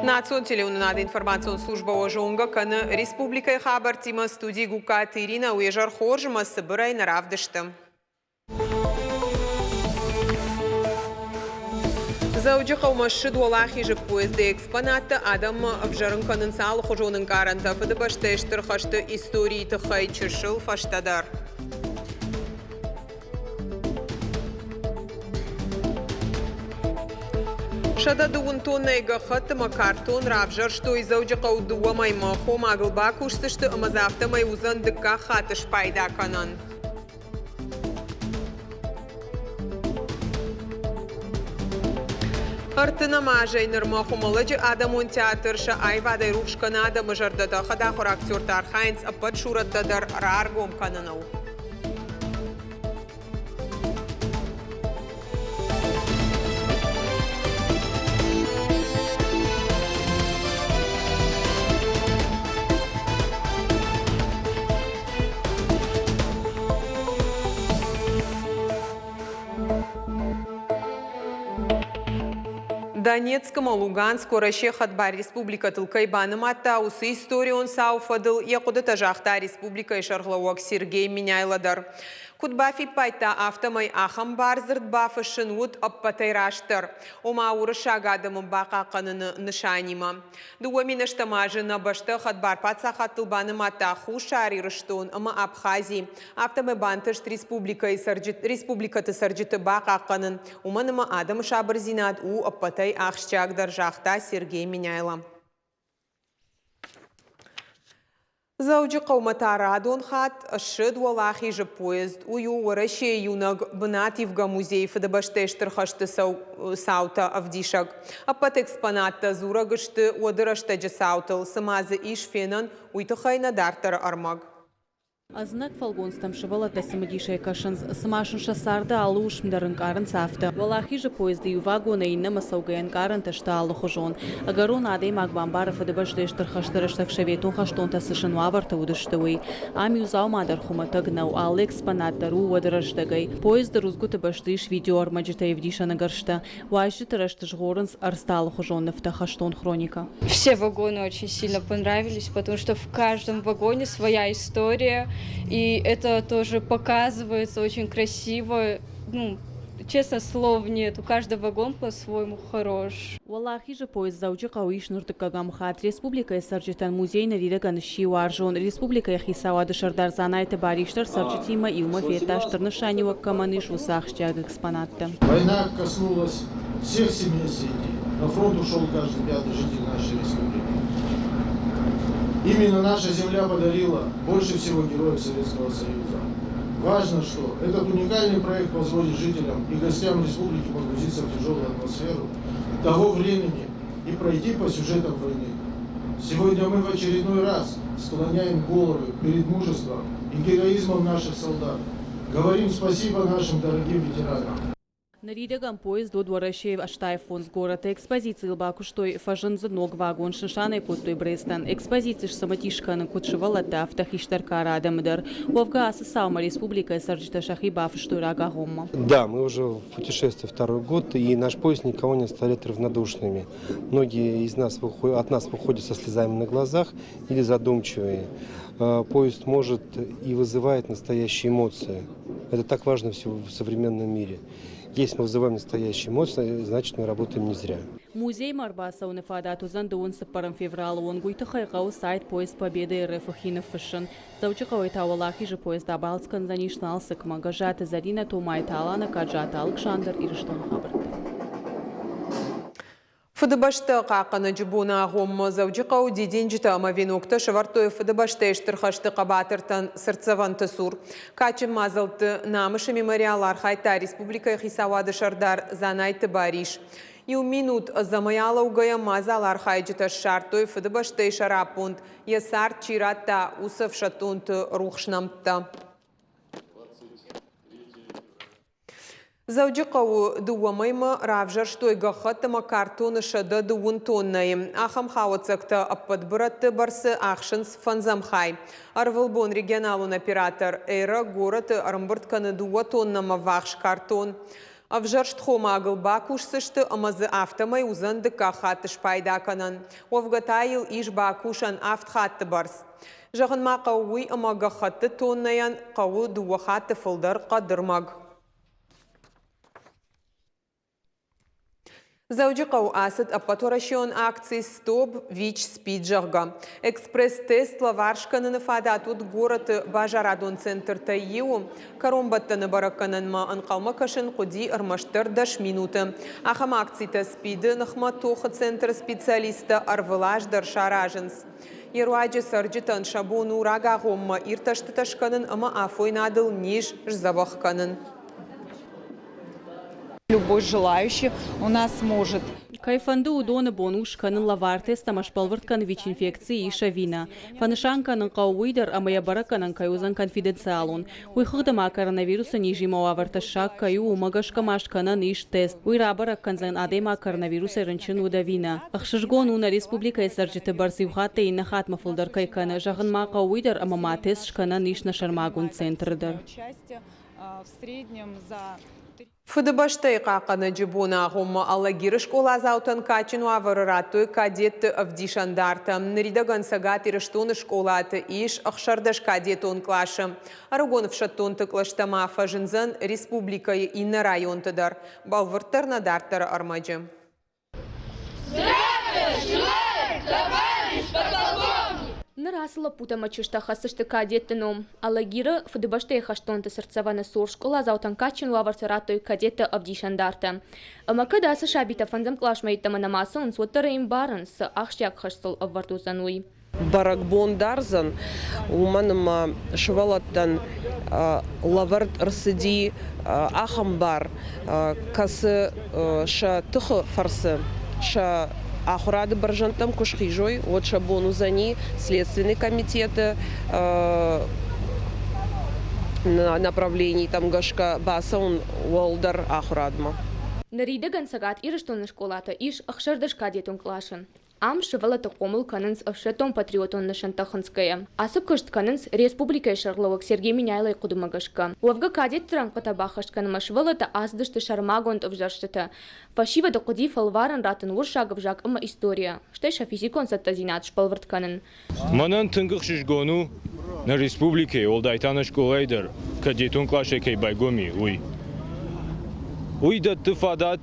Национ телеуынынады информацион службӕ уӕ зонгӕ кӕны республикӕйы хабӕрттимӕ. Студийы Гугкаты Иринӕ уе зӕр хорз ӕмӕ цыбырӕй нӕ равдысты. Дзӕуджыхъӕумӕ ссыд Уӕлахизы поезды экспонаттӕ адӕммӕ ӕвзӕрын кӕнынц алыхуызон ӕнкъарӕнтӕ Фыдыбӕстӕйы Стыр хӕсты историйы тыххӕй чысыл фӕстӕдӕр. 130 тоннӕйы гӕххӕтт ӕмӕ картон равзӕрстой Дзӕуджыхъӕуы дыууӕ мӕймӕ. Хомагыл бакусдзысты ӕмӕ дзы афтӕмӕй уыдзӕн дыккаг хатт спайда кӕнӕн. Ӕртынӕм азӕй нырмӕ Хуымӕллӕджы адӕмон театр сӕ аивадӕй рухс кӕны адӕмы зӕрдӕтӕ. Хӕдахуыр актертӕ архайынц ӕппӕт сурӕттӕ дӕр раргом кӕныныл. Донецк ӕмӕ Луганск Уӕрӕсе хӕдбар республикӕтыл кӕй банымадта, уыцы историон цауы фӕдыл йӕ хъуыдытӕ загъта республикӕйы сӕргълӕууӕг Сергей Меняйло дӕр. Куыд бафиппайдта, афтӕмӕй ахӕм бардзырд бафыссын уыд ӕппӕтӕй растдӕр, ома уырыссаг адӕмы бахъахъхъӕныны нысанимӕ. 2000 ӕстӕм азы нӕ бӕстӕ хӕдбар паддзахадтыл банымадта Хуссар Ирыстон ӕмӕ Абхази. Афтӕмӕй бантыст республикӕйы республикӕты цӕрджыты бахъахъхъӕнын, уымӕн ӕмӕ адӕмы сабырдзинад у ӕппӕтӕй ахсджиагдӕр, загъта Сергей Меняйло. Дзӕуджыхъӕумӕ та радон хатт ссыд Уӕлахизы поезд. Уый у Уӕрӕсейы иунӕг бынативгӕ музейы Фыдыбӕстӕйы Стыр хӕсты цаутӕ ӕвдисӕг. Ӕппӕт экспонаттӕ дзурӕг сты уӕды рӕстӕджы цаутыл, цы ма дзы ис фенӕн, уый тыххӕй нӕ дарддӕры ӕрмӕг. Ӕдзынӕг фӕлгонцтӕм сывӕллӕттӕ цымыдисӕй кӕсынц, цыма сын сӕ царды алы уысм дӕр ӕнкъарынц, афтӕ. Уӕлахизы поезды иу вагонӕй иннӕмӕ цӕугӕ ӕнкъарӕнтӕ сты алыхуызон. Ӕгӕрон адӕймаг бамбары Фыдыбӕстӕйы Стыр хӕсты рӕстӕг советон хӕстонтӕ цы зын уавӕрты уыдысты, уый. Ам иу дзаума дӕр хуымӕтӕг нӕу, алы экспонат дӕр у уӕды рӕстӕгӕй. Поезды рудзгуыты бӕсты ис видеоӕрмӕджытӕй ӕвдисӕны гӕрзтӕ. Уазджыты рӕзты згъорынц ӕрдзты алыхуызон нывтӕ, хӕстон хроникӕ. Все вагоны очень сильно понравились, потому что в каждом вагоне своя история, и это тоже показывается очень красиво. Ну, честно, слов нет. Каждый вагон по-своему хорош. Уӕлахизы поезд Дзӕуджыхъӕуы ис ныр дыккӕгӕм хатт. Республикӕйы цӕрджытӕн музей ныридӕгӕн сси уарзон. Республикӕйы хицауады сӕрдар Дзанайты Барис дӕр цӕрджытимӕ иумӕ федта стыр нысаниуӕг кӕмӕн ис, уыцы ахсджиаг экспонаттӕ. Война коснулась всех семей Осетии. На фронт ушел каждый пятый житель нашей республики. Именно наша земля подарила больше всего героев Советского Союза. Важно, что этот уникальный проект позволит жителям и гостям республики погрузиться в тяжелую атмосферу того времени и пройти по сюжетам войны. Сегодня мы в очередной раз склоняем головы перед мужеством и героизмом наших солдат. Говорим спасибо нашим дорогим ветеранам. Ныридӕгӕн поезд уыд Уӕрӕсейы 85 горӕты. Экспозицийыл бакуыстой, фӕзынд дзы ног вагон, снысан ӕй кодтой Брестӕн. Экспозици сцымыдис кӕны куыд сывӕллӕттӕ, афтӕ хистӕр кары адӕмы дӕр. Уӕвгӕ ацы цаумӕ республикӕйы цӕрджытӕ сӕхи бафыстой рагагъоммӕ. Да, мы уже в путешествии второй год, и наш поезд никого не оставляет равнодушными. Многие из нас от нас выходят со слезами на глазах или задумчивые. Поезд может и вызывает настоящие эмоции. Это так важно в современном мире. Если мы вызываем настоящие эмоции, значит, мы работаем не зря. Музеймӕ ӕрбацӕуыны фадат уыдзӕн дыууын цыппӕрӕм февралы онг. Уый тыххӕй хъӕуы сайт Поезд Победы РФ-ы хи ныффыссын. Дзӕуджыхъӕуӕй та Уӕлахизы поезд абалц кӕндзӕнис Налцыкмӕ. Гӕззаты Зӕринӕ, Томайты Алана, Каджаты Алыксандр, Ирыстоны хабӕрттӕ. Фыдыбӕстӕ хъахъхъӕнӕджы боны агъоммӕ Дзӕуджыхъӕуы дидинджытӕ ӕмӕ веноктӕ сӕвӕрдтой Фыдыбӕстӕйы Стыр хӕсты хъӕбатыртӕн цыртдзӕвӕнты цур. Кадджын мадзӕлтты Намысы мемориал архайдта республикӕйы хицауады сӕрдар Дзанайты Барис. Иу минут ӕдзӕмӕй алӕугӕйӕ мадзал архайджытӕ ссардтой Фыдыбӕстӕйы сӕраппонд йӕ цард чи радта, уыцы ӕфсӕддонты рухс нӕмттӕ. Дзӕуджыхъӕуы дыууӕ мӕймӕ равзӕрстой гӕххӕтт ӕмӕ картоны 130 тоннӕйы. Ахӕм хауӕццӕгтӕ ӕппӕт бырӕтты бӕрцы ахсынц фӕндзӕм хай. Ӕрвылбон регионалон оператор «Эра» горӕты ӕрӕмбырд кӕны дыууӕ тоннӕмӕ ввахс картон. Ӕвзӕрст хомагыл бакусдзысты ӕмӕ дзы афтӕмӕй уыдзӕн дыккаг хатт спайда кӕнӕн. Уӕвгӕ та йыл ис бакусӕн авд хатты бӕрц. Зӕгъын ма хъӕуы уый, ӕмӕ гӕххӕтты тоннӕйӕн хъӕуы дыууӕ хатты фылдӕр хъӕдырмӕг. Дзӕуджыхъӕуы ацыд ӕппӕтуӕрӕсеон акци «Стоп! ВИЧ-СПИД», зӕгъгӕ. Экспресс-тест лӕвар скӕныны фадат уыд горӕты базарадон центртӕй иуы. Кӕронбӕттӕны бӕрӕггӕнӕнмӕ ӕнхъӕлмӕ кӕсын хъуыди ӕрмӕстдӕр 10 минуты. Ахӕм акцитӕ СПИД-ы ныхмӕ тохы центры специалисттӕ ӕрвылаз дӕр саразынц. Йе руаджы цӕрджытӕн сӕ бон у рагагъоммӕ иртӕстытӕ скӕнын ӕмӕ афойнадыл низ сдзӕбӕх кӕнын. Любой желающий у нас может. Кӕй фӕнды, уыдоны бон у скӕнын лӕвар тест ӕмӕ сбӕлвырд кӕнын ВИЧ-инфекци ис ӕви нӕ. Фӕнысан кӕнын хъӕуы уый дӕр, ӕмӕ йӕ бӕрӕггӕнӕн кӕй уыдзӕн конфиденциалон. Уый хыгъды ма коронавирусы низимӕ уавӕр тӕссаг кӕй у, уымӕ гӕсгӕ ма скӕнӕн ис тест. Уый рабӕрӕг кӕндзӕн, адӕймаг коронавирусӕй рынчын уыд ӕви нӕ. Ӕхсызгон у, нӕ республикӕйы цӕрджыты бӕрц иу хаттӕй иннӕ хатмӕ фылдӕр кӕй кӕны. Зӕгъын ма хъӕуы уый дӕр, ӕмӕ ма тест скӕнӕн ис нӕ сӕрмагонд центры дӕр. В среднем за Фыдыбӕстӕйы хъахъхъӕнӕджы боны агъоммӕ Алагиры скъоладзаутӕн кадджын уавӕры радтой кадетты ӕвдисӕндартӕ. Ныридӕгӕн Цӕгат Ирыстоны скъолаты ис 16 кадетон къласы. Ӕрыгон ӕфсӕддонты кълӕстӕ ма фӕзындзӕн республикӕйы иннӕ районты дӕр. Бӕлвырддӕр нӕ дарддӕры ӕрмӕджы. Ныр ацы лӕппутӕ ӕмӕ чызджытӕ хӕсдзысты кадетты ном. Алагиры Фыдыбӕстӕйы хӕстонты цыртдзӕвӕны цур скъоладзаутӕн кадджын уавӕрты радтой кадетты ӕвдисӕндартӕ. Ӕмӕ кӕд ацы сабитӕ фӕндзӕм къласмӕ йеддӕмӕ нӕма цӕуынц, уӕддӕр ӕй ӕмбарынц, цы ахсджиаг хӕс сыл ӕвӕрд уыдзӕн, уый. Бӕрӕгбон дардзӕн, уымӕн ӕмӕ сывӕллӕттӕн лӕвӕрд ӕрцыди ахӕм бар, кӕцы сӕ тыхы фӕрцы сӕ ахуырады бӕрзӕндтӕм куы схизой, уӕд сӕ бон уыдзӕни Следственный комитеты направленитӕм гӕсгӕ бацӕуын уӕлдӕр ахуырадмӕ. Ныридӕгӕн Цӕгат Ирыстоны скъолаты ис 16 кадетон къласы. Ам сывӕллӕтты хъомыл кӕнынц ӕфсӕддон-патриотон нысӕнттӕ хынцгӕйӕ. Ацы куыст кӕнынц республикӕйы сӕргълӕууӕг Сергей Меняйлойы хъуыдымӕ гӕсгӕ. Уӕвгӕ кадетты рӕнхъытӕ баххӕст кӕнынмӕ сывӕллӕттӕ ацыдысты сӕрмагонд ӕвзӕрстытӕ. Фӕсивӕды хъуыди фӕлварӕн раттын уырыссаг ӕвзаг ӕмӕ историйӕ, стӕй сӕ физикон цӕттӕдзинад сбӕлвырд кӕнын. Мӕнӕн тынг ӕхсызгон у, нӕ республикӕйы, уӕлдай та нӕ скъолайы дӕр кадетон къласӕй кӕй байгом и, уый. Уый дӕтты фадат,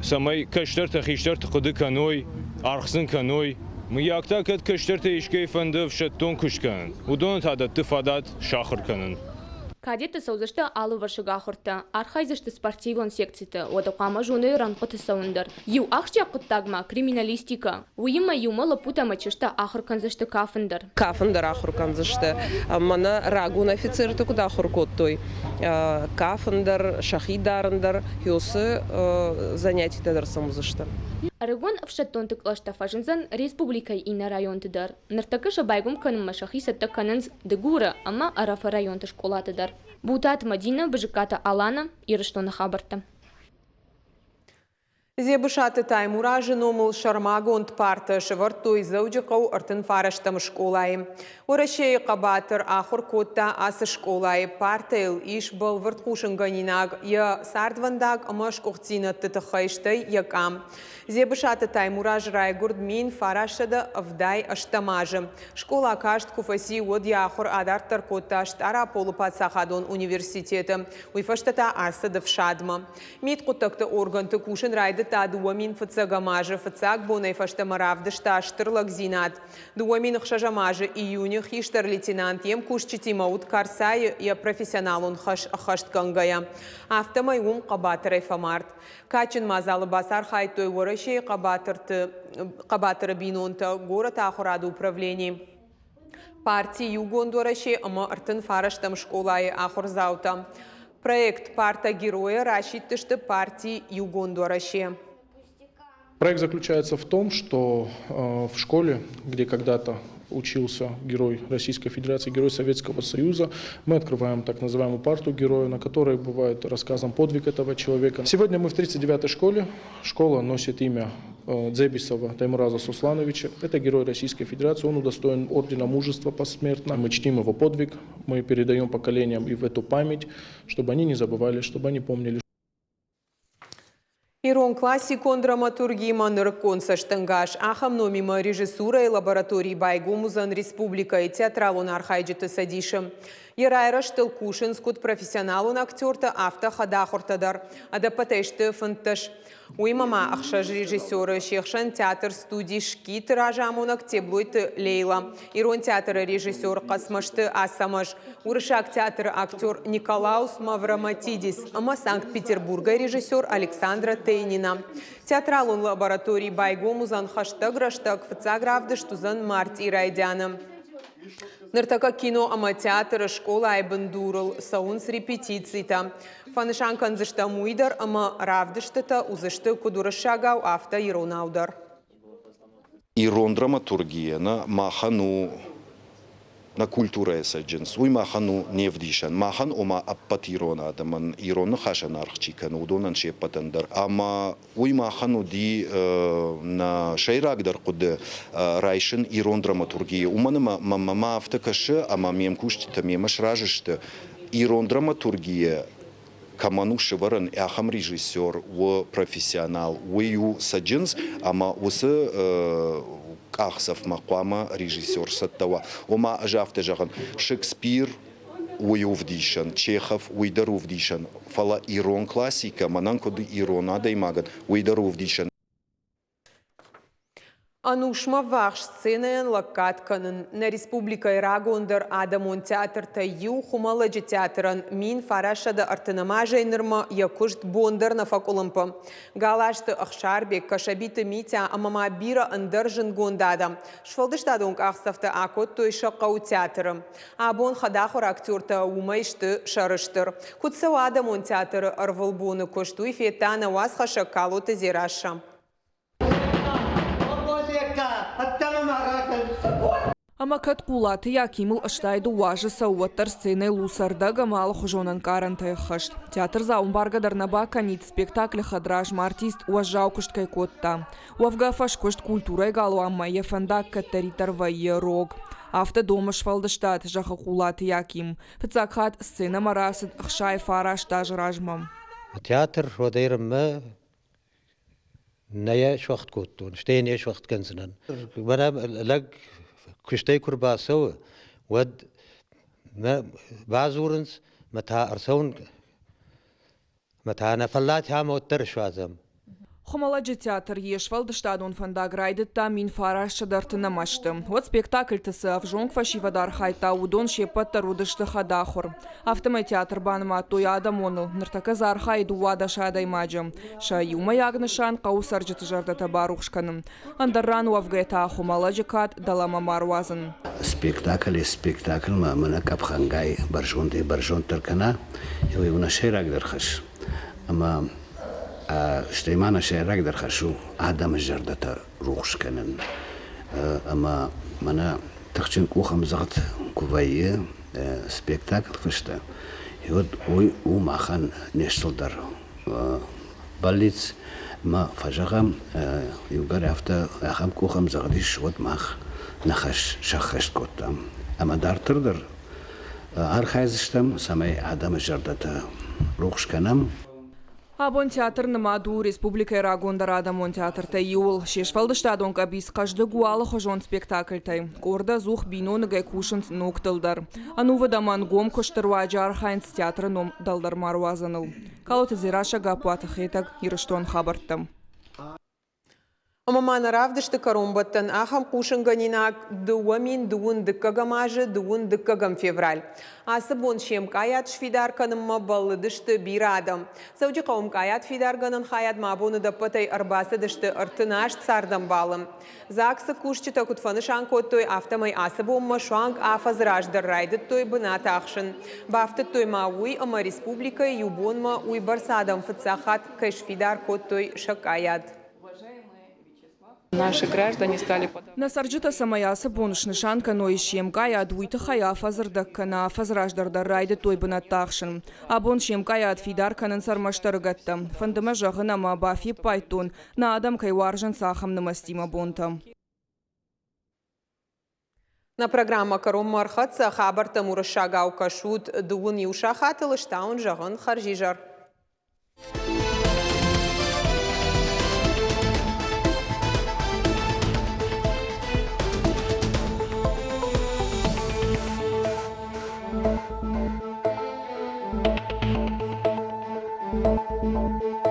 цӕмӕй кӕстӕртӕ хистӕрты хъуыды кӕной, аргъ сын кӕной. Мыййаг та кӕд кӕстӕртӕ искӕй фӕнды ӕфсӕддон куыст кӕнын, уыдоны та дӕтты фадат сахуыр кӕнын. Кадетты цӕудзысты алывӕрсыг ахуыртӕ, архайдзысты спортивон секциты, уӕдӕ хъуамӕ зоной рӕнхъыты цӕуын дӕр. Иу ахсджиаг хъуыддаг ма криминалистикӕ. Уыимӕ иумӕ лӕппутӕ ӕмӕ чызджытӕ ахуыр кӕндзысты кафын дӕр. Кафын дӕр ахуыр кӕндзысты. Мӕнӕ рагон офицерты куыд ахуыр кодтой, кафын дӕр, сӕхи дарын дӕр, уыцы занятитӕ дӕр сӕм уыдзысты. Ӕрыгон ӕфсӕддонты кълӕстӕ фӕзындзӕн республикӕйы иннӕ районты дӕр. Ныртӕккӕ сӕ байгом кӕнынмӕ сӕхи цӕттӕ кӕнынц Дыгуры ӕмӕ Ӕрӕфы районты скъолаты дӕр. Бутаты Мадинӕ, Бызыккаты Алана, Ирыстоны хабӕрттӕ. Дзебысаты Таймуразы номыл сӕрмагонд партӕ сӕвӕрдтой Дзӕуджыхъӕуы 39-ӕм скъолайы. Уӕрӕсейы хъӕбатыр ахуыр кодта ацы скъолайы. Партӕйыл ис бӕлвырд хъусынгӕнинаг йӕ цардвӕндаг ӕмӕ сгуыхтдзинӕдты тыххӕй, стӕй йӕ къам. Дзебысаты Таймураз райгуырд 1978 азы. Скъола каст куы фӕци, уӕд йӕ ахуыр адарддӕр кодта Стъараполы паддзахадон университеты. Уый фӕстӕ та ацыд ӕфсадмӕ. Мидхъуыддӕгты органты кусын райдыдта 2001 азы. Фыццаг бонӕй фӕстӕмӕ равдыста стыр лӕгдзинад. 2006 азы июны хистӕр лейтенант йе мкусджытимӕ уыд Карцайы йӕ профессионалон хӕс ӕххӕстгӕнгӕйӕ. Афтӕмӕй уым хъӕбатырӕй фӕмард. Кадджын мадзалы бацархайдтой Уӕрӕсейы хъӕбатыры бинонтӕ, горӕты ахуырады управлени, парти Иугонд Уӕрӕсе ӕмӕ 39-ӕм скъолайы ахуырдзаутӕ. Проект «Парта героя» расидтысты парти Иугонд Уӕрӕсе. Проект заключается в том, что в школе, где когда-то учился герой Российской Федерации, герой Советского Союза, мы открываем так называемую парту героя, на которой бывает рассказан подвиг этого человека. Сегодня мы в 39-й школе. Школа носит имя Дзебисова Таймураза Суслановича. Это герой Российской Федерации, он удостоен ордена мужества посмертно. Мы чтим его подвиг, мы передаем поколениям и в эту память, чтобы они не забывали, чтобы они помнили. Ирон классикон драматургимӕ нырыккон цӕстӕнгас. Ахӕм номимӕ режиссурӕйы лаборатори байгом уыдзӕн республикӕйы театралон архайджыты цӕдисы. Йӕ райрӕзтыл кусынц куыд профессионалон актертӕ, афтӕ хӕдахуыртӕ дӕр. Ӕдӕппӕтӕй сты 15. Уыимӕ ма ӕхсӕз режиссеры, се хсӕн театр-студи «Скит» разамонӕг Теблойты Лейла, Ирон театры режиссер Хъӕцмӕзты Ацӕмӕз, Уырыссаг театры актер Николаус Мавроматидис ӕмӕ Санкт-Петербургӕй режиссер Александра Тейнина. Театралон лаборатори байгом уыдзӕн хӕстӕг рӕстӕг, фыццаг равдыст уыдзӕн мартъи райдианы. Ныртӕккӕ кино ӕмӕ театры скъолайы бындурыл цӕуынц репетицитӕ. Фӕнысан кӕндзыстӕм уый дӕр, ӕмӕ равдыстытӕ уыдзысты куыд уырыссагау, афтӕ иронау дӕр. Ирон драматургийӕ нӕ махӕн у нӕ культурӕйы цӕджындз, уый махӕн у не вдисӕн. Махӕн, ома ӕппӕт ирон адӕмӕн, ирон ныхасӕн аргъ чи кӕны, уыдонӕн се ппӕтӕн дӕр. Ӕмӕ уый махӕн уыди нӕ сӕйрагдӕр хъуыды райсын ирон драматургийы. Уымӕн ӕмӕ мӕмӕ афтӕ кӕсы, ӕмӕ ме мкусджытӕ мемӕ сразы сты, ирон драматургийӕ кӕмӕн у сывӕрӕн, ахӕм режиссер у профессионал, уый у цӕджындз, ӕмӕ уыцы къахдзӕфмӕ хъуамӕ режиссер цӕттӕ уа. Ома, ӕз афтӕ зӕгъын, Шекспир уый у вдисӕн, Чехов уый дӕр у вдисӕн, фӕлӕ ирон классикӕ мӕнӕн куыд ирон адӕймагӕн, уый дӕр у вдисӕн. Ӕнусмӕ ввахс сценӕйӕн лӕггад кӕнын. Нӕ республикӕйы рагондӕр адӕмон театртӕй иу Хуымӕллӕджы театрӕн 1930 азӕй нырмӕ йӕ куыст бон дӕр нӕ фӕкъуылымпы. Галазты Ӕхсарбег, Кӕсӕбиты Митя ӕмӕ ма бирӕ ӕндӕр зындгонд адӕм сфӕлдыстадон къахдзӕфтӕ акодтой сӕ хъӕуы театры. Абон хӕдахуыр актертӕ уымӕй сты сӕрыстыр. Куыд цӕуы адӕмон театры ӕрвылбоны куыст, уый федта нӕ уацхӕссӕг Калоты Дзерассӕ. Ӕмӕ кӕд Хъулаты Якимыл 82 азы цӕуы, уӕддӕр сценӕйыл у цӕрдӕг ӕмӕ алыхуызон ӕнкъарӕнтӕй ӕххӕст. Театрдзау ӕмбаргӕ дӕр нӕ бакӕнид, спектаклы хӕдразмӕ артист уӕззау куыст кӕй кодта. Уӕвгӕ фӕскуыст культурӕйы галуанмӕ йӕ фӕндаг кӕддӕриддӕр вӕййы рог. Афтӕ домы сфӕлдыстад, зӕгъы Хъулаты Яким. Фыццаг хатт сценӕмӕ рацыд 69 азы размӕ. Театр уӕдӕй Нӕ йӕ суӕгъд кодтон, стӕй не суӕгъд кӕндзынӕн. Мӕнӕ лӕг куыстӕй куы рбацӕуы, уӕд мӕ бадзурынц, мӕ та ӕрцӕуын, мӕ та нӕ фӕллад ам уӕддӕр суадзӕм. Хуымӕллӕджы театр йе сфӕлдыстадон фӕндаг райдыдта 1930 азты. Уӕд спектакльты цы ӕвзонг фӕсивӕд архайдта, уыдон се ппӕт дӕр уыдысты хӕдахуыр. Афтӕмӕй театр банымадтой адӕмоныл. Ныртӕккӕ дзы архайы 12 адӕймаджы. Сӕ иумӕйаг нысан хъӕуы цӕрджыты зӕрдӕтӕ барухс кӕнын. Ӕндӕр ран уӕвгӕ та Хуымӕллӕджы кад дӕлӕмӕ ма руадзын. Спектакль спектакльмӕ мӕнӕ къӕпхӕнгай бӕрзондӕй-бӕрзонддӕр кӕна, уый у нӕ сӕйрагдӕр хӕс. Ӕмӕ стӕй ма нӕ сӕйрагдӕр хӕс у адӕмы зӕрдӕтӕ рухс кӕнын. Ӕмӕ мӕнӕ тыхджын къухӕмдзӕгъд куы вӕййы спектакль фыста, уӕд уый у махӕн не стылдӕр бӕллиц. Ма фӕзӕгъӕм, иугӕр афтӕ ахӕм къухӕмдзӕгъд ис, уӕд мах нӕ хӕс сӕххӕст кодтам. Ӕмӕ дарддӕр дӕр архайдзыстӕм, цӕмӕй адӕмы зӕрдӕтӕ рухс кӕнӕм. Абон театр нымад у республикӕйы рагондӕр адӕмон театртӕй иуыл. Се сфӕлдыстадон къӕбиц хъӕздыг у алыхуызон спектакльтӕй. Къорд ӕдзух биноныгӕй кусынц ногтыл дӕр. Ӕнувыд ӕмӕ ӕнгом куысты руаджы архайынц театры ном дӕлдӕр ма руадзыныл. Калоты Дзерассӕ, Гаппуаты Хетӕг, Ирыстон хабӕрттӕ. Ӕмӕ ма нӕ равдысты кӕронбӕттӕн ахӕм хъусынгӕнинаг 2021 азы 22 февраль. Ацы бон се мкъайад сфидар кӕнынмӕ бӕллыдысты бирӕ адӕм. Дзӕуджыхъӕуы мкъайад фидаргӕнӕн хайадмӕ абоны ӕдӕппӕтӕй ӕрбацыдысты 38 цардӕмбалы. ЗАГС-ы кусджытӕ куыд фӕнысан кодтой, афтӕмӕй ацы бонмӕ суанг афӕдзы раздӕр райдыдтой бынат ахсын. Бафтыдтой ма уый, ӕмӕ республикӕйы иу бонмӕ уыйбӕрц адӕм фыццаг хатт кӕй сфидар кодтой сӕ къайад. наши граждане стали Нӕ цӕрджытӕ цӕмӕй ацы бон снысан кӕной се мкъайад, уый тыххӕй афӕдзы рдӕг кӕнӕ афӕдз раздӕр дӕр райдыдтой бынӕттӕ ахсын. Абон се мкъайад фидар кӕнынц ӕрмӕст ӕрыгӕттӕ. Фӕнды мӕ зӕгъын ӕмӕ бафиппайдтон, нӕ адӕм кӕй уарзынц ахӕм нымӕцтимӕ бонтӕ. Нӕ программӕ кӕронмӕ ӕрхӕццӕ. Хабӕрттӕм уырыссагау кӕсут дыууын иу сахатыл, стауын зӕгъын хӕрзизӕр. Thank you.